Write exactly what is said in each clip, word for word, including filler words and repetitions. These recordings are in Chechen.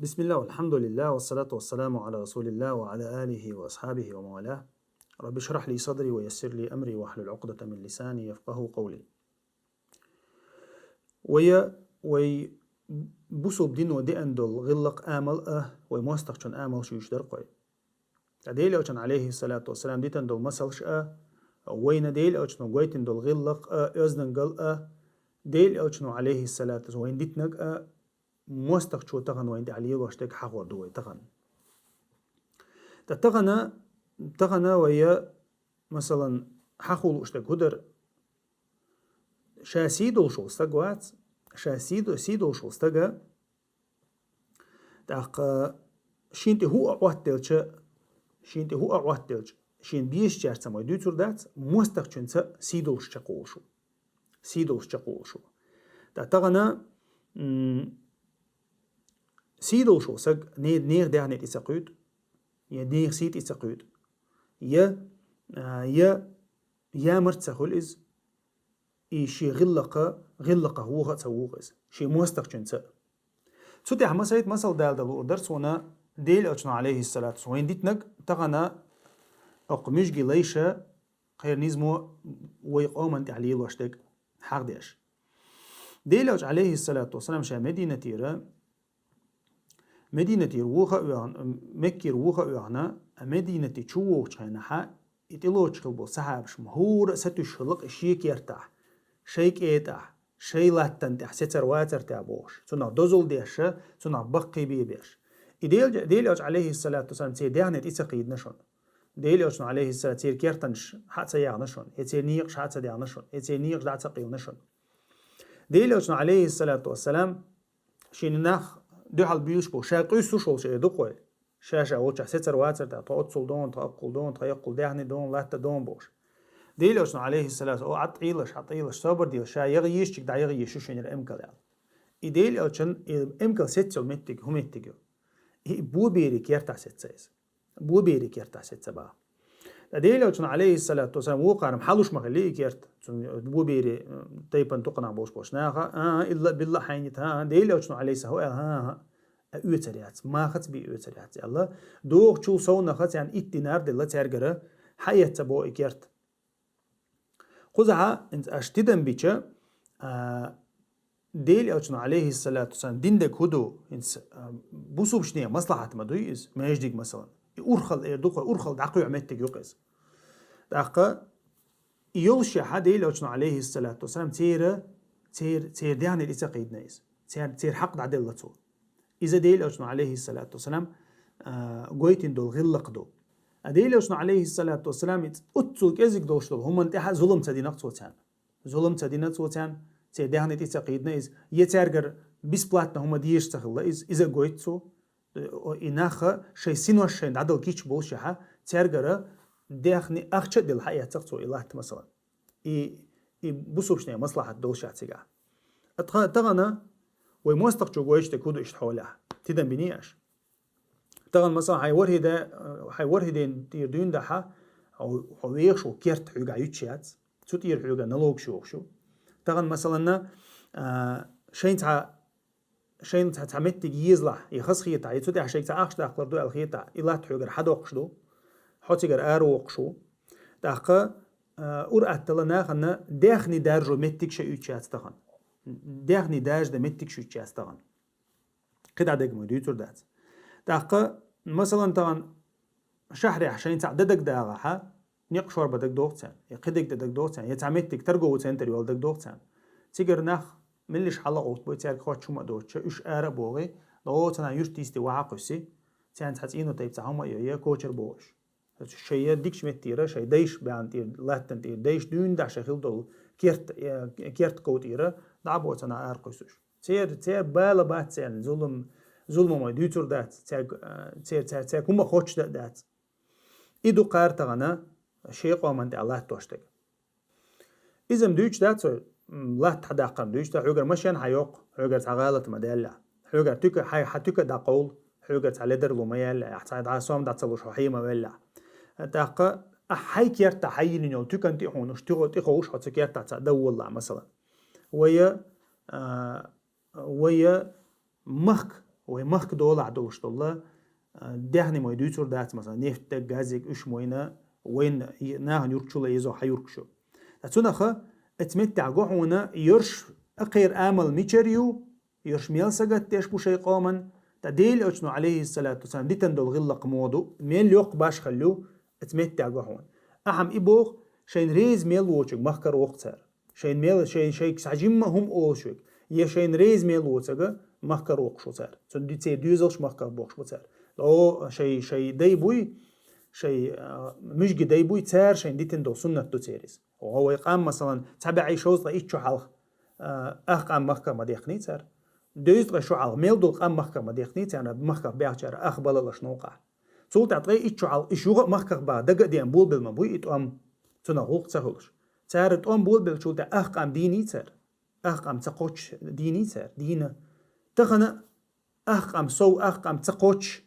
بسم الله والحمد لله والصلاة والسلام على رسول الله وعلى آله وأصحابه ومن والاه. رب اشرح لي صدري ويسر لي أمري واحلل عقدة من لساني يفقهوا قولي. Вай, вай бусалба дино деана дола гӀиллакх, амал а вай мостагӀчун амалаш ювцаш дар-кх вай. Ткъа Даьла Элчан, عليه الصلاة والسلام, дитана дола масалаш а, вайна Даьла Элчано гойтина дола гӀиллакх а, оьздангалла а, Даьла Элчано, عليه الصلاة والسلام, вайна дитинарг а, мостагӀчо тахан вайна тӀа лелош дерг хьахор ду вай тахан. Ткъа тахан, тахан вай, масала, хьахулаш дерг хӀу дар: ша сий долаш вола стаг вац, ша сий до-, сий долаш вола стага, тӀаккха шийна тӀа хӀу а Ӏоттаделча, шийна тӀа хӀу а Ӏоттаделча, шийна безачаьрца ма дуьйцур дац, мостагӀчунца сий долаш чакхволаш ва. Сий долаш чакхволаш ва. Ткъа тахан, м, сий долаш вола саг не-, нехан даьхни тӀа ца кхийда, е нехан сий тӀа ца кхийда, е, а, е ямарта ца хуьлу иза, и шен гӀиллакха-, гӀиллакхах воха а ца воху иза, шен мостагӀчунца а. Цу тӀехь масайта масал дала дала луур дара суна Даьла Элчано, عليه الصلاة والسلام, вайна дитинарг, тахан окху муьжгийн лайша, кхернизмо вай къоман тӀехь лелош дерг хьахдеш. Даьла Элча, عليه الصلاة والسلام, ша Мединатера, Мединатера воха а оьхна, Меккера воха а оьхна, а Мединате чу вогӀучу хенахьа, и тӀелоцуш хилла болу сахьабаш ма хӀора а сатуьйсуш хилла-кх и шен кертахь, шайн кӀетӀахь, шайн латтана тӀехь сецар-вацар тӀехь бохуш, цунах дозалла деш, цунах баккхий бен беш. И Дел-, Даьла Элча, عليه الصلاة والسلام, церан даьхни тӀе ца кхийдина шуна. Даьла Элчано, عليه الصلاة, церан кертанаш хьа а ца яхна шуна, я церан некъаш хьа а ца даьхна шуна, я церан некъаш дӀа а ца кхийлина шуна. Даьла Элчано, عليه الصلاة والسلام, шена нах дуьхьал буьйлуш болу, ша къуьйсуш волуш эр ду-кх вай. Ша-ша волчохь сецар-вацар тӀехь, тхо оццул дона, тхо аккхул дона, тхо яккхул даьхни дона, латта дона бохуш. Даьла Элчано, عليه الصلاة, о, Ӏад Ӏийлаш, Ӏад Ӏийлаш, собар делаш, ша яха езачуьнга дӀаяха езаш ю шена эмкал аьлла. И Даьла Элчан и эмкал сецна йолу меттиг хӀун меттиг ю? И боберийн кертахь сецна иза. Боберийн кертахь сецна боху. Ткъа Даьла Элчано, عليه الصلاة والسلام, вукхара-м хьалуш ма хилла и керт, цунна боберийн, м, тайпана тукханах болуш болчу наха, а, илла, билла хьайнита, а, Даьла Элчано, عليه السلام, хӀу аьлла, хӀа, хӀа, а, оьцур яц, махаца бен оьцур яц аьлла. Дохучул совнаха царна итт динар делла цаьргара, хьаэцна боху и керт. Кхузахь, хӀинца аша тидам бича, а, Даьла Элчано, عليه الصلاة والسلام, дина дерг хӀу ду, хӀинца, а, бусалбанийн маслахьат ма дуй иза, маьждиг, масалан. И урхалла эр ду-кх вай, урхалла дӀакхоьхьу меттиг ю-кх иза. ТӀаккха и йолушехь, Даьла Элчано, عليه الصلاة والسلام, церан, церан, церан даьхни тӀе ца кхийдина иза. Церан, церан хьакъ дӀаделла цо. Иза Даьла Элчано, عليه الصلاة والسلام, а, гойтина долу гӀиллакх ду. А Даьла Элчано, عليه الصلاة والسلام, и оццул кӀезиг долуш долу хӀуманна тӀехь а зулам ца дина-кх цо царна. Зулам ца дина цо царна, церан даьхни тӀе ца кхийдина иза, я цаьргара бесплатно хӀума дезаш ца хилла иза, иза а гойту цо. И наха шайн синош шайна дӀадала кийча болушехь, цаьргара даьхни, ахча а делла хьаэцна-кх цо и латта, масалан. И, и бусалбанийн маслахьат долушехь цигахь. Тха-, тахана вай мостагӀчо гойтуш дерг хӀу ду иштта хьолехь? Тидам биний аша? Тахана, масалан, хьайн ворхӀе де-, хьайн ворхӀе ден тӀера дуьйна дахьа, хьо, хьо вехаш волу керт хьоьгахь юьтуш яц. Цу тӀера хьоьга налогаш йохуш ю. Тахана, масалан, а, шайна цхьа, шайна цхьа, цхьа меттиг езалахь, я хазахетахь, я цу тӀехь шайга цхьа ахча даккхалур ду аьлла хетахь, и латта хьоьгара хьадоккхуш ду. Хьо цигара аравоккхуш ву. ТӀаккха, а, ур-атталла нахана даьхни даржо меттиг ша юьтуш яц тахана. Даьхни даржадан меттиг ша юьтуш яц тахана. КхидӀа дерг ма дуьйцур дац. ТӀаккха, масалан, тахана шахьрехь шайна цхьаъ дан дагадогӀахь, некъ шорбан дагадогӀу царна, я кхидерг дан дагадогӀу царна, я цхьа меттиг, торговый центр йолу дагадогӀу царна. Цигара нах меллаша хьала а гӀовттабой, цаьрга хоттуш хӀума а доцуш, уьш ара а богӀий, дӀо цхьана юьртан йисте вахьа а кхуьссий, царна цхьа цӀено тайпа цхьа хӀума а йой, я кочар боху уьш. Шайн дикачу меттера, шайн дайша баьхна тӀера, латтана тӀера, дайша дуьйна дахьа шайн хилла долу керт, э, керт ков тӀера дӀа а боху цхьана ара кхуьссуш. Церан, церан бала бац церан, зулам, зулам ма дуьйцур дац, цаьрга, а, цер-, цаьр-, цаьрга хӀума хоттуш дан а дац. И ду кхара тахана шен къоман тӀехь латтош дерг. Иза-м дуьйцуш дац вай, м, латта хьадаккхар-м дуьйцуш дац, хьоьгара машен хьайоккху, хьоьгара цхьа гӀалат ма даьллехь, хьоьгара туька-, хьай, хьан туька дӀакъовлу, хьоьгара цхьа ледарло ма яьллехь, цхьа дӀа сом дӀа ца луш, хьо хье ма веллехь. ТӀаккха ахь хьайн кертахь хьайиллина йолу туькан тӀе хьуна уьш тӀе-, тӀеховш хьо цу кертахь цхьаъ дан воллахь, масалан. Вай, а, вай махка Вай махка долахь долуш долу, а, даьхни мо дуьйцур дац, масала, нефть дерг, газ ерг, уьш мо вайна нахана юрг чу лаьцна хьан юрг шу. Ткъа цунах оцу меттехь го хьуна, йорш акхеран амал мичара ю, йорш мел сагатдеш бу шайн къоман, ткъа Делан Элчано, алейхиссалату вассалам, дитина долу гӀиллакх муха ду, мел йоккха башхалла ю, оцу меттехь го хьуна. Ахьа-м и боху, шайна реза мел воцург махкара воккху цара. Шайна мел, шайн, шайга схьа жимма хӀума олуш верг, я шайна реза мел воцург махкара воккхуш ву цара. Цуьнан ди-, церан доьзалш махках бохуш бу цара. О, шай, шай дай буй, шай, а, муьжги дай буй, цара шайна дитина долу суннат ду церан иза. О, вай къам, масалан, цхьа бӀе шовзткъе итт шо хьалха, а, ах къам махках ма дехний цара. Дезткъе шо хьалха мел долу къам махках ма дехний цара, махках баьхчара ах балалаш новкъахь. Цул тӀаьхьа ткъе итт шо хьалха, иш юха а махках баха дага а деана, болабелла ма буй и тӀом, цунах гӀуллакх ца хуьлуш. Цара тӀом болабеллачул тӀаьхьа ах къам дийний цара. Ах къам ца кхоччуш дийний цара. Дийна. Тахана ах къам сов, ах къам ца кхоччуш,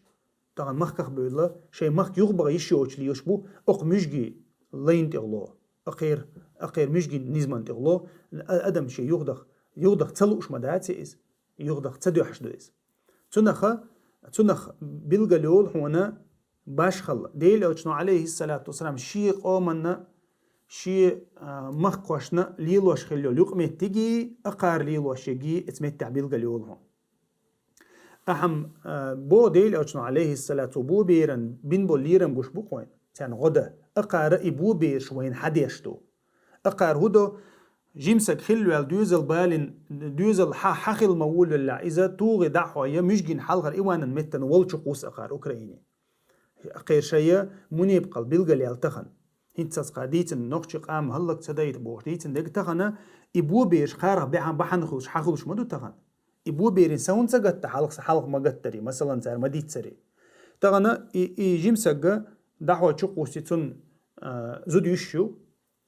тахана махках бевлла, шайн махка юхабаха йиш йоцуш лелаш бу, окху муьжги лайна тӀехула, акхер-, акхеран муьжги низаман тӀехула, а-, адам шен юхадах-, юхадах ца лууш ма дац иза, юхадах ца дуьхьаш ду иза. Цунаха, цунах билгал йолу хьуна башхалла. Делан Элчано, алейхиссалату вассалам, шен къоманна, шен, а, махкошна лелош хилла йолу юкъаметтиги, акхара лелош ерги оцу меттехь билгал йолу хьуна. Ахьа-м, а, бо Делан Элчано, алейхиссалату, бо беран бин болу лерам гуш бу кхойна, царна гӀо дан. Акхара и бо бераш вайна хьан деш ду? Акхара хӀун до? Жимсаг хилла ваьлла доьзал балина, доьзал хьа-, хьан хилла ма волавеллехь, иза тугӀи дӀахьо я муьжгина хьалхара Иванан меттана волчу кхус акхара Украине. Акхера шайя мунепкъал билгалъяьлла тахана. ХӀинца цкъа дийцина нохчи къам хӀаллак ца дайта бохуш дийцина дерг тахана, и бо бераш кхарах баьхьан бахьана хуьлуш, хьан хуьлуш ма ду тахана. И бо берийн савна ца гатта хьалха, хьалха ма гаттари, масалан, цара ма дийццари. Тахана и, и жимсагга дӀахьо чу кхусси цунна, а, зуда йиш ю,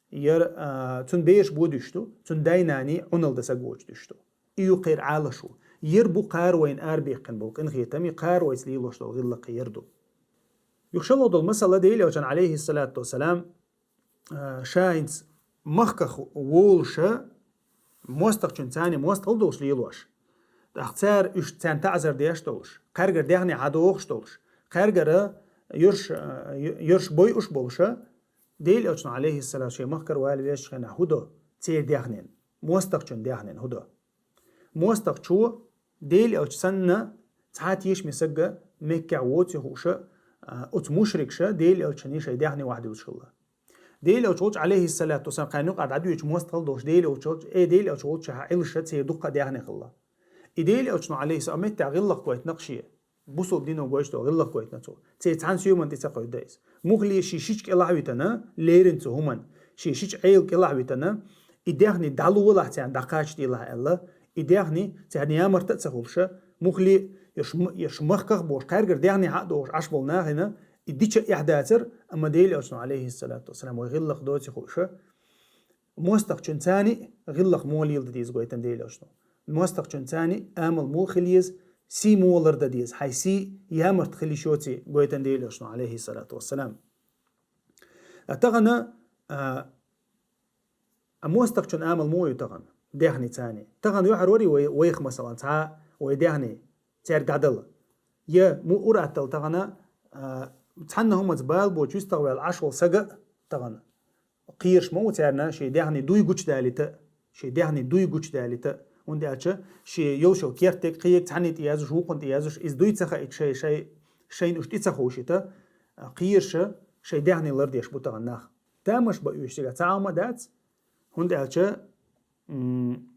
яра, а, цунна бераш бо дуьш ду, цунна дай-наний Ӏуналла дан саг воцуш дуьш ду. И ю кхера Ӏалаш ву. Яра бу кхара вайна арабехкина болу къинхетам, и кхара вайца лелош долу гӀиллакх яра ду. Юха шалгӀа долу масала Делан Элчан, алейхиссалату вассалам, а, ша хӀинца махках волуша, мостагӀчун царна мостагӀалла долуш лелош. ТӀаккха цара уьш царна таӀзар деш долуш, кхаьргара даьхни хьан дохуш долуш, кхаьргара йорш, а, йорш бойуш болуша, Делан Элчано, алейхиссалам, шен махкара вала везачу хенахь хӀун до церан даьхнина? МостагӀчун даьхнина хӀун до? МостагӀчо Делан Элча санна цхьа а тешаме сагга Меккехь воций хууша, а, оцу мушрикша Делан Элчанна шайн даьхни вахьдуьлуш хилла. Делан Элча волчу, алейхиссалату вассалам, кхайн юкъа дӀадоьдучу мостагӀалла долуш, Делан Элча волчу, э, Делан Элча волчу Ӏилша церан дуккха а даьхни хилла. И Делан Элчано, алейхиссалам, меттехь гӀиллакх гойтина кхин шен. Бусулба дино гойтуш долу гӀиллакх гойтина цо. Церан цхьана соьман тӀе ца кхуьйду иза. Муххале шен шича кӀелахь витана, леррина цу хӀуманна, шен шича Ӏела кӀелахь витана, и даьхни дӀалолахь царна, дӀакхача делахь аьлла, и даьхни царна ямарта а ца хуьлуша, муххале ерш м-, ерш махках а бохуш, кхаьргара даьхни хьа а дохуш Ӏаш болу нахана, и дича а эхь дацара, амма Делан Элчано, алейхиссалату вассалам, вай гӀиллакх доций хууша, мостагӀчун царна гӀиллакх муха леладан деза гойтина Делан Элчано. МостагӀчун царна амал муха хила еза, сий муха лардан деза, хьайн сий ямарта хила йиш йоций гойтина Делан Элчано, алейхиссалату вассалам. А тахана, а, а мостагӀчун амал муха ю тахана? Даьхни царна. Тахана юьхьар вари вай, вайх, масалан, цхьа вай даьхни цаьрга дӀадала. Я му-, ур аттала тахана, а, цхьанна хӀуманца бала боцуш юьстахваьлла Ӏаш волу сага а тахана. Кхераш ма ву царна шен даьхни дуй гучудалийта, шен даьхни дуй гучудалийта, хӀунда аьлча шен йолуш йолу керт дерг кхин ерг цхьанна тӀе яздеш, вукхунна тӀе яздеш, иза дуй ца хаийта, шай, шай, шайна уьш тӀе ца ховшийта, кхераша шайн даьхни лардеш бу тахана нах. Тамаш бан оьшуш цигахь цхьа а хӀума дац, хӀунда аьлча, м,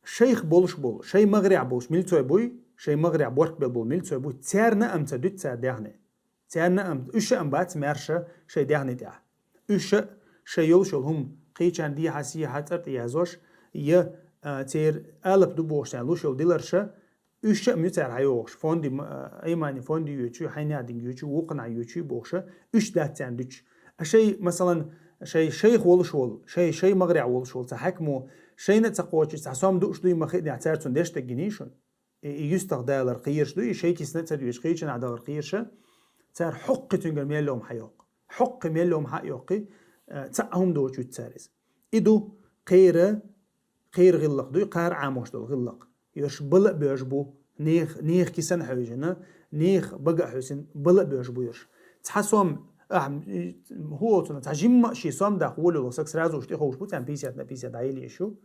шайх болуш болу, шайн магӀарехь болуш милцой буй, шайн магӀарехь борт бел болу милцой буй, царна а ца дуьту цара даьхни. Царна а, уьш а бац маьрша шайн даьхни тӀехь. Уьш а шайн йолуш йолу хӀума кхечарна дехьа-сехьа цӀар тӀе яздеш, я, а, церан алап ду бохуш царна луш йолу диларша, уьш а ю цара хьайогӀуш, фонди, м-, а, Аймани фонди йоьчуй, хьайна динга йоьчуй, вукхунна йоьчуй бохуша, уьш дац царна дуьтуш. А шайн, масалан, шайн шайх волуш волу, шайн, шайн магӀарехь волуш волу цхьа хьаькамо, шайна а ца кхочуш, цхьа сом дууш дуй ма хиънехь, цара цунна деш дерг гиний шуна? И, и юьстахдалар кхераш ду, и шайн кисна а ца дуьтуш, кхечанхьа дахар кхераша, цара хӀоккхе цуьнгара мел лома хьайоккху. ХӀоккхе мел лома хьа а йоккхий, а, цхьа а хӀума доцуш вуьту цара иза. И ду кхера, кхера гӀиллакх ду, и кхара Ӏамош долу гӀиллакх. Йорш бала а боьжа бу, Нех, нех кисан хьоьжина, нех бага а хьоьсина, бала а боьжа буйраш. Цхьа сом, ахь, хӀу оцуна, цхьа жимма а ши сом даккха волалу саг сразу уж тӀеховш бу, цхьан пятьдесят на пятьдесят дӀайилла шу.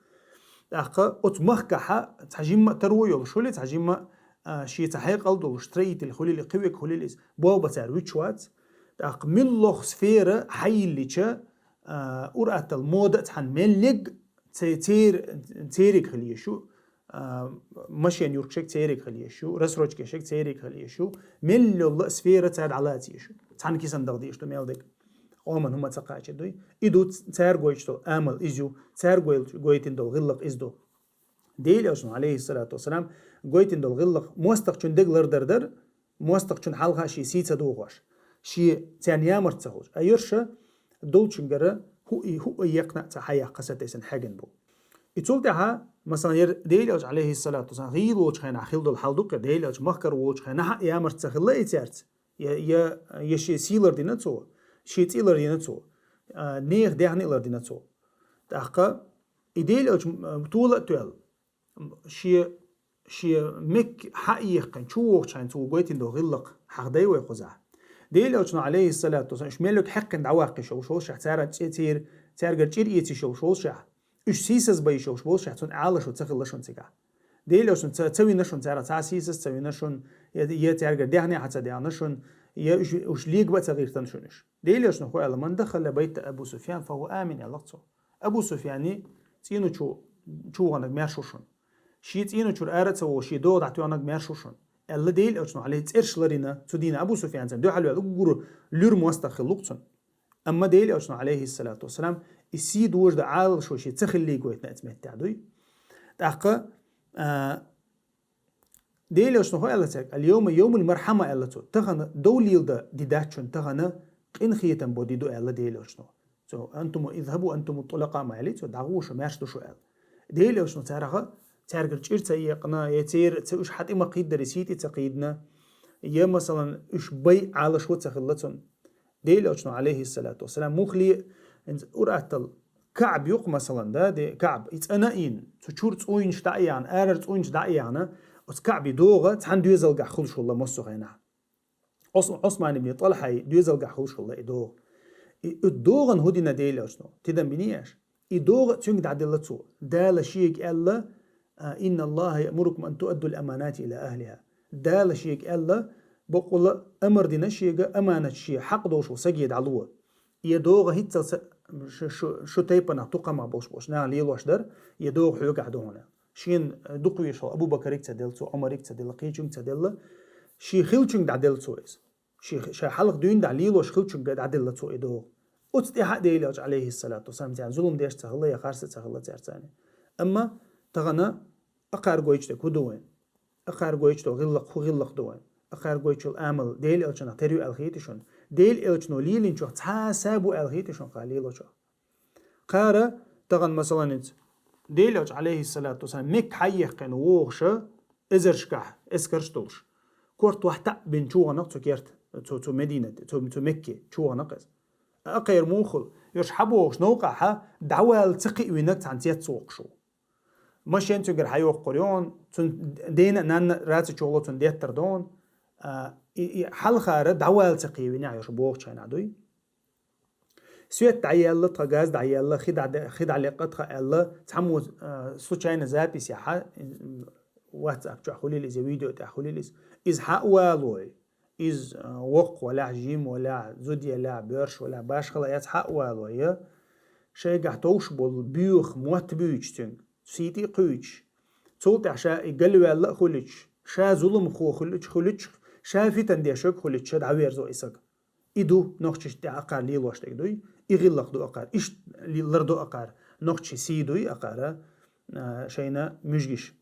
ТӀаккха оцу махкахьа цхьа жимма а таро йолуш хуьлий, цхьа жимма а, ши цхьа хьекъал долуш, строитель хуьлий, кхивек хуьлий, иза болба цара вуьтуш вац. ТӀаккха муьлхха сфера хьайиллича, а, ур аттал мода а цхьаьна меллиг, Це-, цер-, цериг хила езаш ю, а, машен юркшаг цериг хила езаш ю, рассрочка ешаг цериг хила езаш ю, мел йолла а сфера цара дӀалаца езаш ю. Цхьана кисан дагӀа дезаш ду мел дерг. Къоман хӀума ца кхача дуй. И ду ц-, цара гойтуш долу амал иза ю, цара гой-, гойтина долу гӀиллакх иза ду. Делан Элчано, алейхиссалату вассалам, гойтина долу гӀиллакх мостагӀчун дег лардар дара, мостагӀчун хьалха шен сий ца дохош, шен царна ямарт ца хуьлуш. А йорша долчунгара хӀу и, хӀу а екхна а ца хьаяккха сатесна хьегна бу. И цул тӀаьхьа, масалан, яра Делан Элча, алейхиссалату вассалам, гӀийла волчу хенахь хила долу хьал ду-кх, Делан Элча махкара волчу хенахь а ямарт ца хилла и цаьрца. Я, я, я шен сий лардина цо, шен цӀий лардина цо, а, нехан даьхни а лардина цо. ТӀаккха и Делан Элча, м, тола а тоьлла, шен, шен Мекка хьаэккхина чу вогӀучу хенахь цо гойтина долу гӀиллакх хьахадай вай кхузахь. Делан Элчано, алейхиссалату вассалам, уьш меллиг хьекхина дӀаваккха йиш йолуш волушехь, цара цӀе-, церан, цаьргара чӀир эца йиш йолуш волушехь, уьш сийсаз бай йиш йолуш волушехь, цунна Ӏалашо ца хилла шуна цигахь. Делан Элчано ца, ца вина шуна цара, цхьа сийсаз ца вина шуна, я, я цаьргара даьхни хьа ца даьхна шуна, я уьш, уьш лега бан ца гӀиртина шуна уьш. Делан Элчано хӀу аьлла: «Ман дахала байта Абу Суфьян, фа хӀува амин», аьлла цо. Абу Суфьяни цӀийна чу, чу ваханаг маьрша ву шуна. Шен цӀийна чуьра ара а ца вогӀуш, шен догӀа дӀатоьхнаг маьрша ву шуна, аьлла Делан Элчано, алейхи, цӀераш ларина, цу дийнахь Абу Суфьян цунна дуьхьал ваьлла, уггар луьра мостагӀа хилла ву-кх цунна. Амма Делан Элчано, алейхиссалату вассалам, и сий дожа дан Ӏалашо шен ца хиллий гойтина оцу меттехь дуй. ТӀаккха, а, Делан Элчано хӀу аьлла цаьрга: «Ал-йовма йовмул мархьама», аьлла цо. Тахана дов леладан ди дац шуна, тахана къинхетам бо ди ду, аьлла Делан Элчано. Цо: «Антуму изхабу, антуму тулакъа», ма аьллий цо, дӀагӀо шу, маьрша ду шу, аьлла. Делан Элчано царах, цаьргара чӀир ца екъна, я церан ца уьш хьан тӀе ма кхийдара, сий тӀе ца кхийдина, я, масалан, уьш бай Ӏалашо ца хилла цунна. Делан Элчано, алейхиссалату вассалам, мухле, хӀинца ур аттал КаӀб ю-кх, масалан, да, де, КаӀб, и цӀана а йина, цу чуьра цӀуйнаш дӀа а яхна, арара цӀуйнаш дӀа а яхна, оцу КаӀби догӀа цхьана доьзалгахь хуьлуш хилла массо а хенахь. Ӏус-, Ӏусман ибн ТӀалхьай доьзалгахь хуьлуш хилла и догӀа. И, и догӀан хӀу дина Делан Элчано, тидам биний аша? И догӀа цуьнга дӀаделла цо. Дала шега аьлла, а, «Инна Аллаха яъмурукум ан туаддул аманати ила ахлиха». Дала шега аьлла, бакъволла амар дина шега, аманат шен хьакъ долуш волу саге дӀало. Я догӀа хӀинццалц шу, шу, шу тайпанах тукхамах болуш болуш наха лелош дара, я догӀа хьоьгахь ду хьуна. Шена дукхавезаш волу Абу Бакариг ца делла цо, Ӏумариг ца делла, кхечуьнга ца делла, шен хиллачуьнга дӀаделла цо иза. Шен, ша хьалха дуьйна дӀа лелош хиллачуьнга дӀаделла цо и догӀа. Оцу тӀаьхьа Делан Элча, алейхиссалату вассалам, царна зулам деш ца хилла, я харса ца хилла цаьрца. Амма тахана акхара гойтуш дерг хӀу ду вайн? Акхара гойтуш долу гӀиллакх хӀу гӀиллакх ду вайн? Акхара гойтуш йолу амал Делан Элчанах тера ю аьлла хетий шуна? Делан Элчано лелийначух цхьа а са бу аьлла хетий шуна кхара лелочух? Кхара тахана, масалан, хӀинца Делан Элча, алейхиссалату вассалам, Мекка хьаэккхина вогӀуша эзаршкахь эскарш долуш, корта вахьтаъ бина чу ваханакх цу керта, цу, цу Мединате, цу, цу Мекке чу ваханакх иза. Акхера муха хуьлу? Уьш хьабогӀуш новкъахьа дӀавала ца кхиавинарг цхьана цец воккхуш ву. Машен цуьнгара хьайоккхур йону, цуьнан дена а, нанна а раций чу гӀоло цунна деттар дону, а, и, и хьалхара дӀавала ца кхиавинехь уьш богӀучу хенахь дуй. Свет дӀаелла тхан, газ дӀаелла, хи дӀа-, хи дӀалеккха тхан аьлла, цхьаммо, а, случайно запись яхьа, м, WhatsApp чохь хуьлийла иза, видео тӀехь хуьлийла иза. Иза хьа а валой, иза, а, воккха валахь, жима валахь, зуда елахь, боьрша валахь, башхала яц хьа а валой, я шайгахь товш болу боьха мотт буьйцуш цуьнга, сий тӀе а кхуьйцуш, цул тӀаьхьа ша и галваьлла а хуьлуьйтуш, ша зуламхо хуьлуьйтуш, хуьлуьйтуш, ша фитан дешаг хуьлуьйтуш, ша дӀаверзо и саг. И ду нохчашна тӀехь акхара лелош дерг дуй, и гӀиллакх ду акхара, иштта ли-, лар ду акхара, нохчий сий дуй акхара, а, шайна муьжгиш,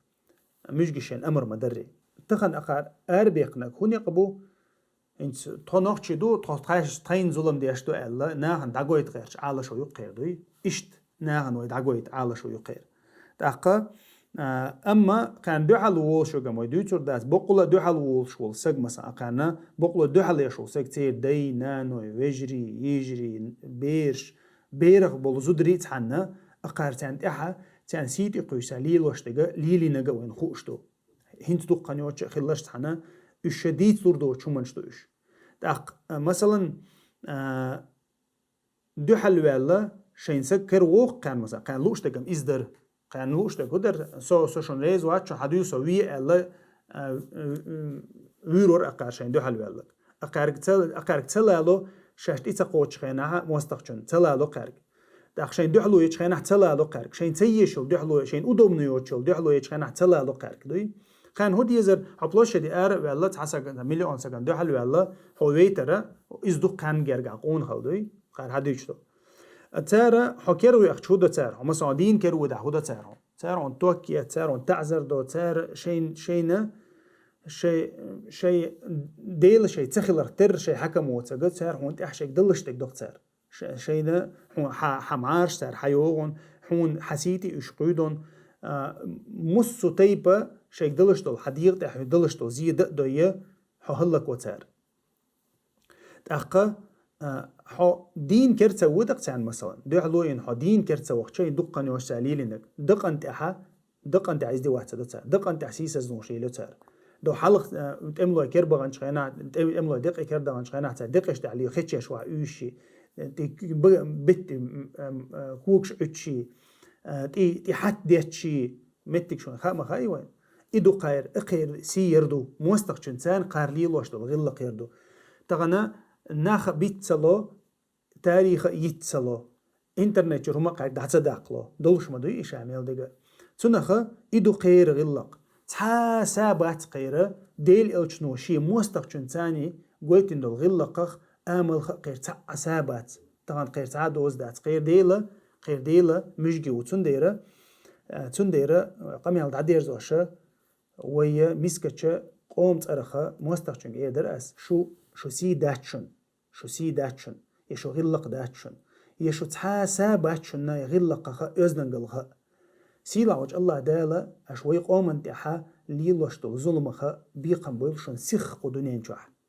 муьжгишен амар ма дарри. Тахана акхара арабехнарг хӀун некъ бу? ХӀинца тхо нохчий ду, тхо тхайш-, тхайна зулам деш ду аьлла, нахана дӀагойта гӀерташ Ӏалашо юккхера дуй? Иштта нахана вай дӀагойта Ӏалашо юккхера. ТӀаккха, а, амма кхарна дуьхьал волуш верг, вай дуьйцур дац, бакъволла дуьхьал волуш волу саг, масалан, кхарна бакъволла дуьхьал еш волу саг, церан дай, наной, вежарий, йижарий, бераш, берах болу зударий цхьанна, акхара царна тӀехьа, царна сий тӀе кхуьйсуш лелош дерг лелийнарг а вайна хууш ду. хӀинца дукха хан йоцуш а хилларш цхьана, уьш ша дийца лур доцу хӀуманаш ду уьш. ТӀаккха, а, масалан, а, дуьхьал ваьлла, шайн саг кара вогӀу кхаьнна, масалан, кхаьнна лууш дагам иза дара. Кхаьнна лууш дагу дара, со, со шуна реза вац, шуна хьан дуьйцу, со ве аьлла, а, вуьйр вара акхар шайн дуьхьал ваьлларг. Акхарга ца, акхарга ца лало, шаьш тӀе ца кхочу хенахь мостагӀчун, ца лало кхаьрга. ТӀаккха шайн дуьхьало ечу хенахь ца лало кхаьрга. Шайн ца езаш йолу дуьхьало, шайн удобно йоцу йолу дуьхьало ечу хенахь ца лало кхаьрга, дуй? Кхаьнна хӀун дезара, хьо площаде ара а ваьлла, цхьа сагана, миллион сагана дуьхьал ваьлла, хьо вейтара, иза дукха кхаьнна гергахь къона хала, дуй? Кхара хьан дуьйцу ду. Цара хьо кера вехча хӀун до цара? Хьо, масала, дийна кера ву дахь хӀун до цара? Цара хьуна ток ецу, цара хьуна таӀзар до, цара шайн, шайна, шай, шай Дела шай ца хиларх терра шай хьакам воцага, цара хьуна тӀехь шайга даллаш дерг доху цара. Ш-, шайна хьуна хьа, хьа марш цара хьайогӀун, хьуна хьа сийти уьш кхуьйдун, а, муссу тайпа шайга даллаш долу, хьа дегӀа тӀехь даллаш долу зе да а дойя, хьо хӀаллакво цара. ТӀаккха, а, хьо дийна кера ца ву дакъа царна, масалан, дуьхьало йина хьо дийна кера ца вахча, и дуккха йош ца лелинарг. Дакъан тӀехьа, дакъан тӀехь изди вац ца до цара. Дакъан тӀехь сийсазнуш лело цара. До хьалха, а, тӀемлой кер баханчу хенахь, тӀем-, тӀемлой декъе кер даханчу хенахь цара декъеш тӀехь ле хечеш вахь уьйши, тӀе б-, бетти, м, м, а, когаш Ӏуьттуши, а, тӀе, тӀе хьатт детташи, меттиг шуна хаа ма хаий вайн. И ду кхайра, и кхайра сий яр ду, мостагӀчун царна кхара лелош долу гӀиллакх яр ду. Тахана нах а биц ца ло, тариха а йиц ца ло, интернет чуьра хӀума а кхайра дӀа ца даккхало, долуш ма дуй и ша мел дега. Цунаха и ду кхайра гӀиллакх. Цхьа а са бац кхайра, Дела элчано шен мостагӀчун царний гойтина долу гӀиллакхах амалха а кхайра цхьа а са бац. Тахана кхайра цхьа а доза дац. Кхайра Дела, кхайра Дела муьжги ву. Цундела, а, цундела, а, къамел дӀадерзоша, вайя мискача къоман цӀараха мостагӀчуьнга эр дара ас: шу, шу сий дац шуна, шу сий дац шуна, я шу гӀиллакх дац шуна, я шу цхьа а са бац шуна и гӀиллакхаха а, оьздангаллаха а. Сийлахьчу АллахӀ Дала аша вай къоман тӀехьа лелош долу зуламаха а бекхам бойла шуна сихха кху дуьнен чохь.